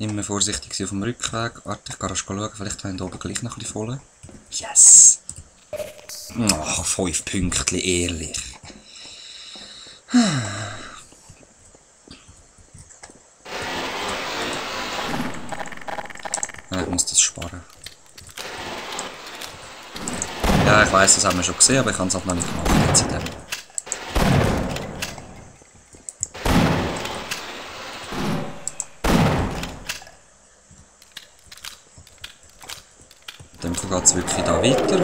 Immer vorsichtig sein auf dem Rückweg. Warte, ich kann schauen, vielleicht haben wir oben gleich noch ein bisschen voll. Yes! Oh, 5 Pünktchen, ehrlich. Ja, ich muss das sparen. Ja, ich weiss, das haben wir schon gesehen, aber ich habe es halt noch nicht gemacht. Jetzt in dem. In dem Fall geht es wirklich da weiter.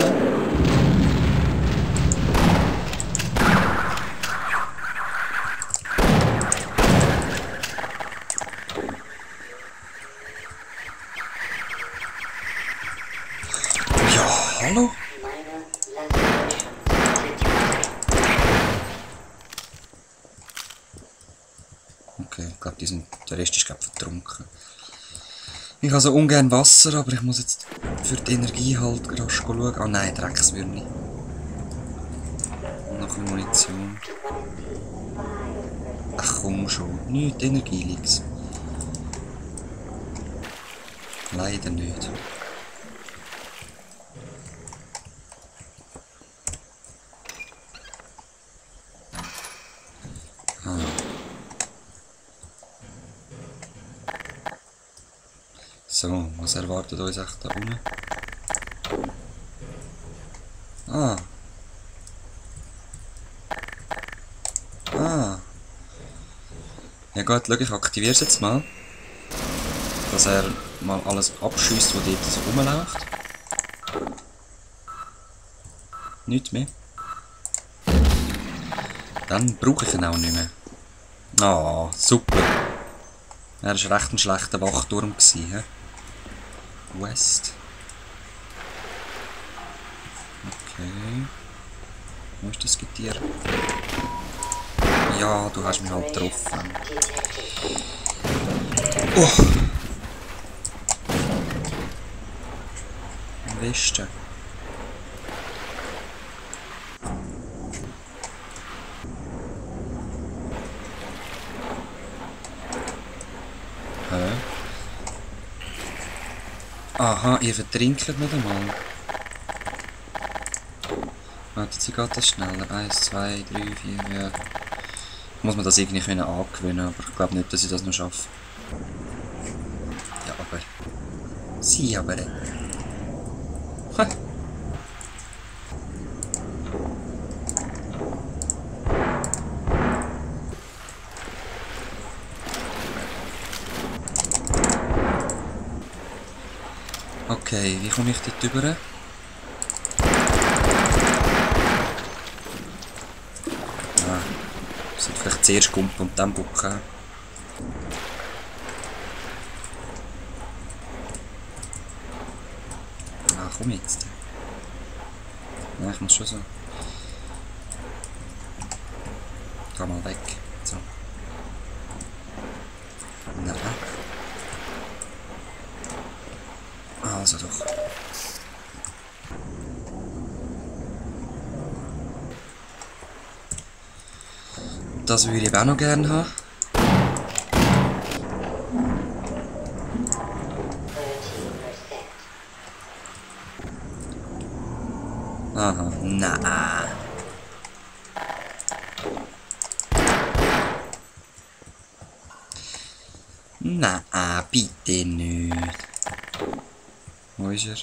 Ja, hallo? Okay, ich glaube, der Rest ist glaube vertrunken. Ich habe so ungern Wasser, aber ich muss jetzt für die Energie halt rasch schauen. Ah nein, Dreckswürmer. Noch ein bisschen Munition. Ach komm schon, nicht Energie liegt's. Leider nicht. So, was erwartet uns echt da unten? Ah. Ah. Ja gut, schau, ich aktiviere es jetzt mal. Dass er mal alles abschießt, was dort so rumläuft. Nichts mehr. Dann brauche ich ihn auch nicht mehr. Ah, super. Er war recht ein schlechter Wachturm. He? West. Okay. Wo ist das Getier? Ja, du hast mich halt getroffen. Oh! Im Westen. Hä? Aha, ihr vertrinkt nicht einmal. Warte, sie geht das schneller. 1, 2, 3, 4, ja. Muss man das irgendwie können angewöhnen, aber ich glaube nicht, dass ich das noch schaffe. Ja, aber... Sie aber... Ha. Okay, wie komme ich dort rüber? Ah, ich sollte vielleicht zuerst kumpen und dann bucken. Ah, komm jetzt. Ja, ich muss schon so. Geh mal weg. So. Nein. Also doch. Das würde ich auch noch gerne haben. Aha, nein. Nein, bitte nicht. Wo ist er?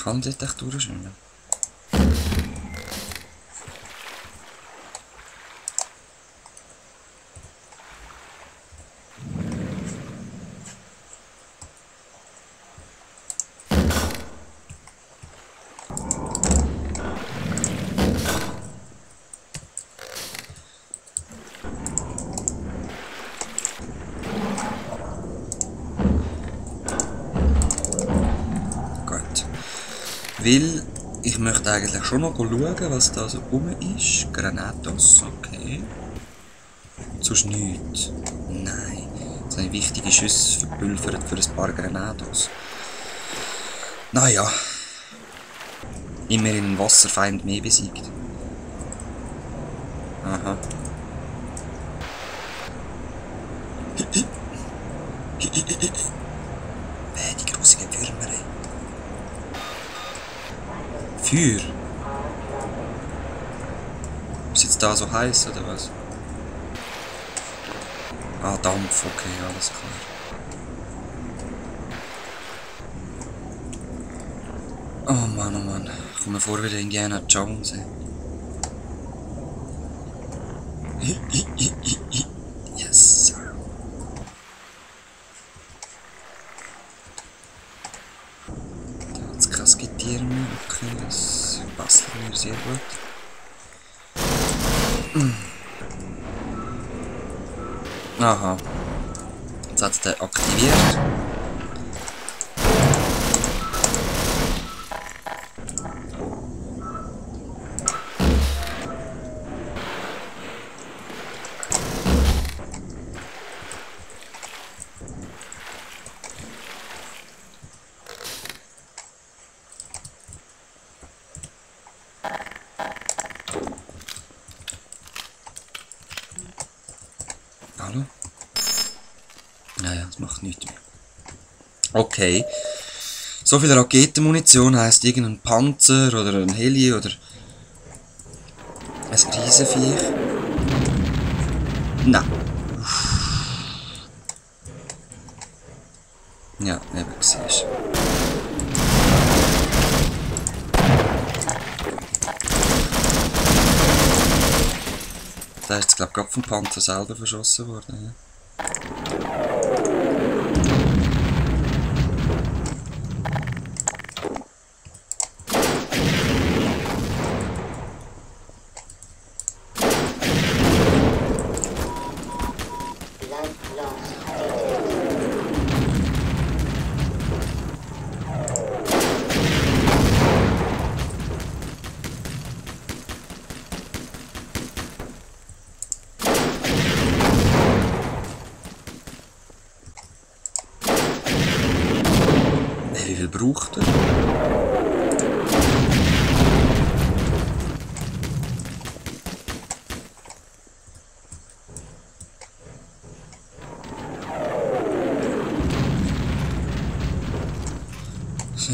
Kann ich dort echt durchschwimmen? Weil ich möchte eigentlich schon noch schauen, was da so rum ist. Granatos, okay. Sonst nichts. Nein. Jetzt habe ich wichtige Schüsse verpulvert für ein paar Granatos. Naja. immerhin einen Wasserfeind mehr besiegt. Aha. Die grusigen Würmer, ey. Feuer? Ist jetzt da so heiß oder was? Ah, Dampf, okay, alles klar. Oh Mann, oh Mann. Ich komme mir vor wie der Indiana Jones, ey. Yes, sir. Da hat es kein Getier mehr. Okay, das passt mir sehr gut. Aha. Jetzt hat es den aktiviert. Hallo? Naja, das macht nichts mehr. Okay. So viel Raketenmunition heisst irgendein Panzer oder ein Heli oder ein Riesenviech. Nein. Ja, eben siehst du. Der ist jetzt, glaube ich, gerade vom Panzer selber verschossen worden. Ja. Wie viel braucht er? So.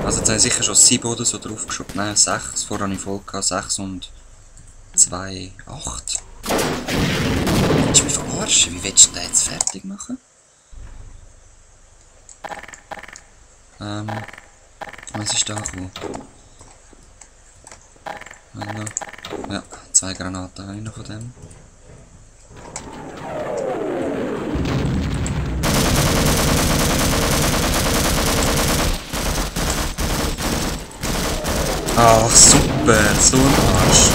Also jetzt habe ich sicher schon 7 oder so draufgeschoben. Nein, 6. Vorher habe ich voll gehabt. 6 und 2, 8. Willst du mich verarschen? Wie willst du den jetzt fertig machen? Was ist da gekommen? Ja, 2 Granaten habe ich noch von dem. Ach super, so ein Arsch.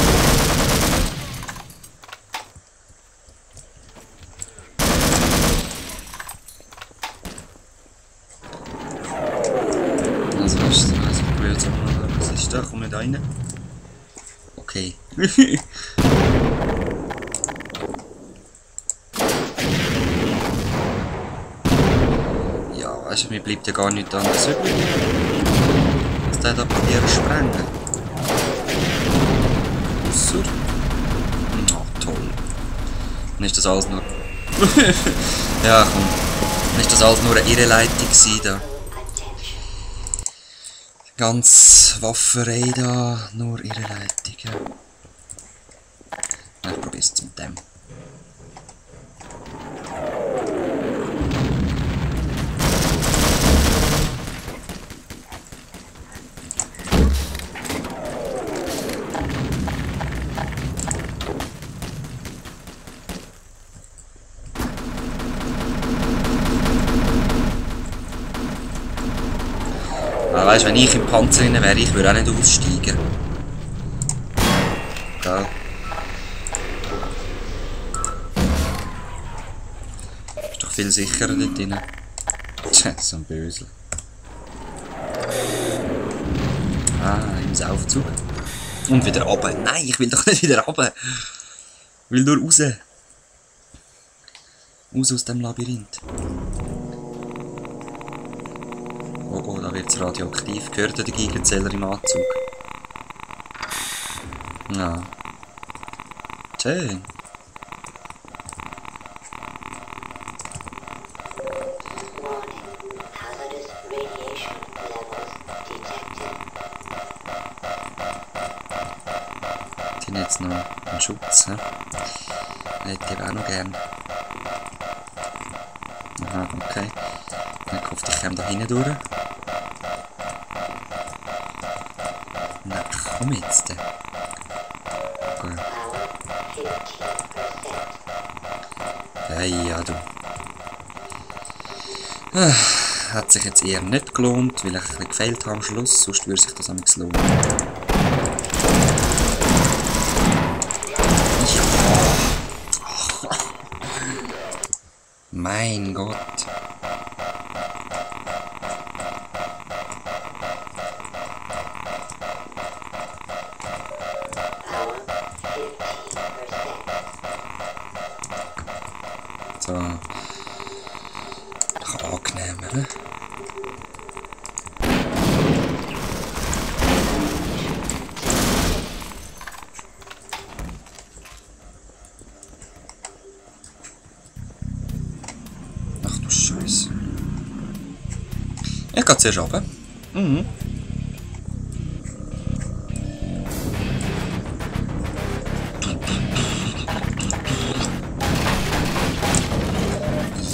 Also ich probiere jetzt auch mal, was ist da? Komm nicht rein. Okay. Ja, weißt du, mir bleibt ja gar nichts anderes übrig. Was der da probiert zu sprengen. Ausser. Oh, toll. Nicht das alles nur. Ja, komm. Nicht das alles nur eine Irreleitung gewesen da. Ganz Wafferei da, nur Irreleitung. Ja. Ich probier's jetzt mit dem. Weißt, wenn ich im Panzer drin wäre, ich würde auch nicht aussteigen. Gell? Ist doch viel sicherer dort drin. Tja, so ein Bösel. Ah, im Saufzug. Und wieder runter. Nein, ich will doch nicht wieder runter. Ich will nur raus. Raus aus dem Labyrinth. Oh, oh, da wird's radioaktiv. Gehört der Gigazähler im Anzug? Ja. Schön. Die haben jetzt noch einen Schutz. He? Hätte ich auch noch gern. Aha, okay. Ich hoffe, ich komme da hinten durch. Nein, komm jetzt. Gut. Ja, du. Hat sich jetzt eher nicht gelohnt, weil ich ein bisschen gefehlt habe am Schluss, sonst würde sich das am liebsten lohnen. Ja. Mein Gott. So. Doch angenehm, oder? Ach du Scheiße. Ich gehe zuerst runter. Mhm.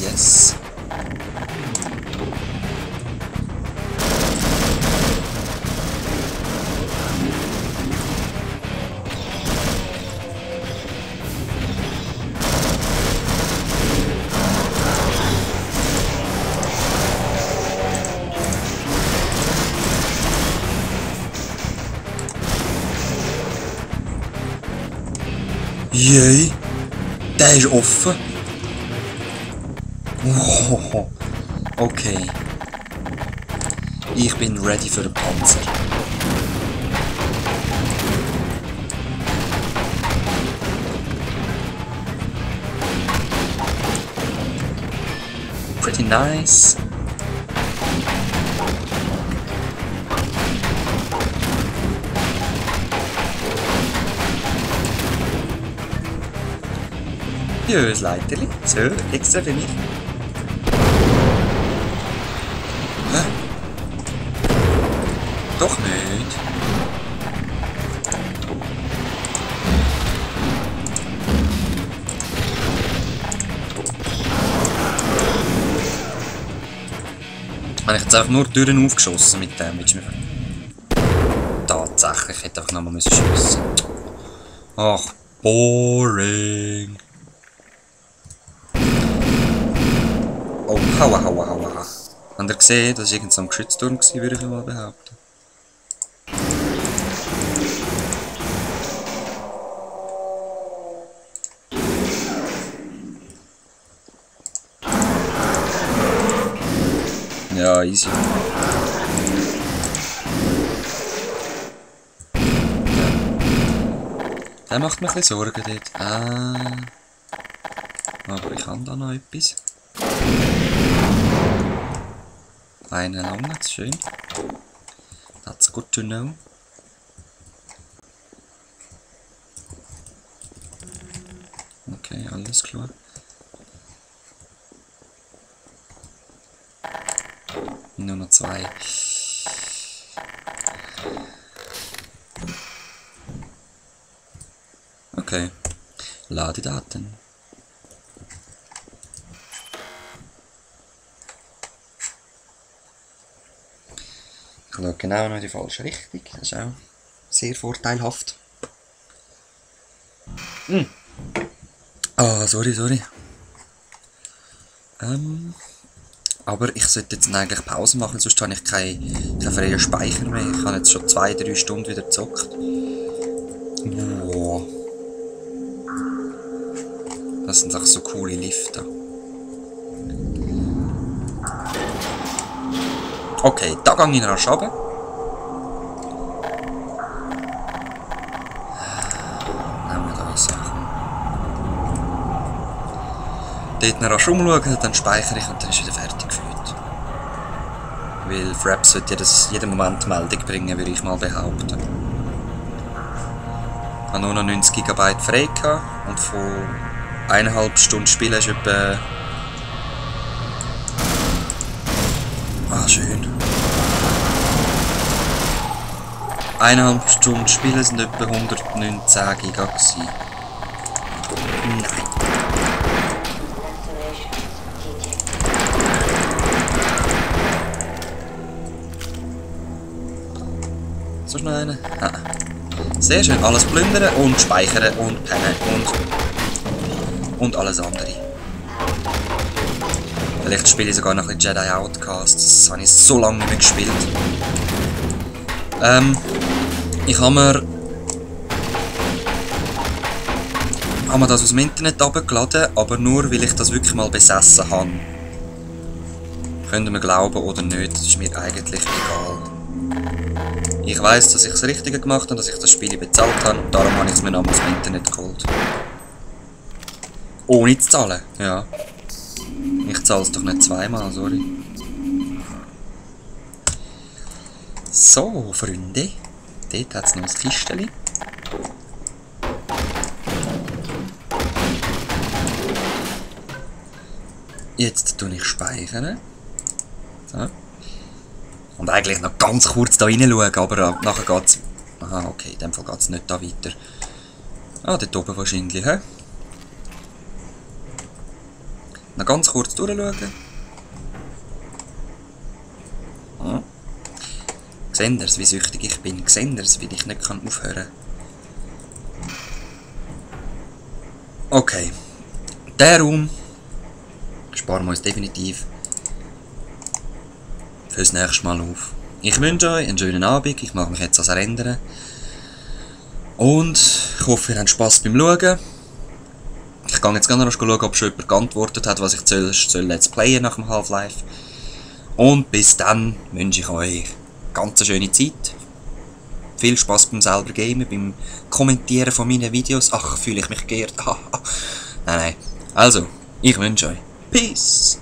Yes. Jei, der ist offen. Oh, okay. Ich bin ready für den Panzer. Pretty nice. Ja, das Leiterli. So, extra für mich. Hä? Doch nicht. Habe ich jetzt einfach nur Türen aufgeschossen mit dem, willst du mir... Tatsächlich, ich hätte einfach nochmal schiessen müssen. Ach, boring. Oh, haua, haua, haua. Habt ihr gesehen, das war irgend so ein Geschützturm, würde ich mal behaupten. Ja, easy. Der macht mir ein bisschen Sorgen dort. Ah. Aber ich habe da noch etwas. Eine lange, das ist schön. That's good to know. Okay, alles klar. Nur noch 2. Okay. Ladedaten. Ich schaue genau noch in die falsche Richtung. Das ist auch sehr vorteilhaft. Ah, sorry. Aber ich sollte jetzt eigentlich Pause machen, sonst habe ich keinen freien Speicher mehr. Ich habe jetzt schon 2-3 Stunden wieder gezockt. Wow. Das sind auch so coole Lifte. Okay, da gehe ich rasch runter. Nehmen wir das Sachen. Dort noch rasch umschauen, dann speichere ich und dann ist wieder fertig gefühlt. Weil Fraps wird jeden Moment Meldung bringen, würde ich mal behaupten. Ich habe nur noch 90 GB frei gehabt und von 1,5 Stunden Spielen ist etwa... Ah, schön. 1,5 Stunden Spielen sind etwa 119 GB gewesen. Nein. So schnell einen? Ah. Sehr schön, alles plündern und speichern und pennen und alles andere. Vielleicht spiele ich sogar noch ein bisschen Jedi Outcast, das habe ich so lange nicht mehr gespielt. Ich habe mir das aus dem Internet runtergeladen, aber nur weil ich das wirklich mal besessen habe. Könnt ihr mir glauben oder nicht, das ist mir eigentlich egal. Ich weiss, dass ich das Richtige gemacht habe, dass ich das Spiel bezahlt habe, darum habe ich es mir noch aus dem Internet geholt. Ohne zu zahlen, ja. Ich zahle es doch nicht zweimal, sorry. So, Freunde. Dort hat es noch ein Kistchen. Jetzt tue ich speichern. So. Und eigentlich noch ganz kurz da reinschauen, aber nachher geht's... Aha, okay, in dem Fall geht es nicht da weiter. Ah, dort oben wahrscheinlich, hä? Noch ganz kurz durchschauen. Ah. Seht ihr, wie süchtig ich bin? Seht ihr, wie ich nicht aufhören kann? Okay. Der Raum sparen wir uns definitiv fürs nächste Mal auf. Ich wünsche euch einen schönen Abend. Ich mache mich jetzt ans Rendern. Und ich hoffe, ihr habt Spass beim Schauen. Ich gehe jetzt gerne noch schauen, ob schon jemand geantwortet hat, was ich soll Let's Playen nach dem Half-Life. Und bis dann wünsche ich euch ganz eine schöne Zeit. Viel Spaß beim selber Gamen, beim Kommentieren von meinen Videos. Ach, fühle ich mich geehrt. Nein. Also, ich wünsche euch Peace.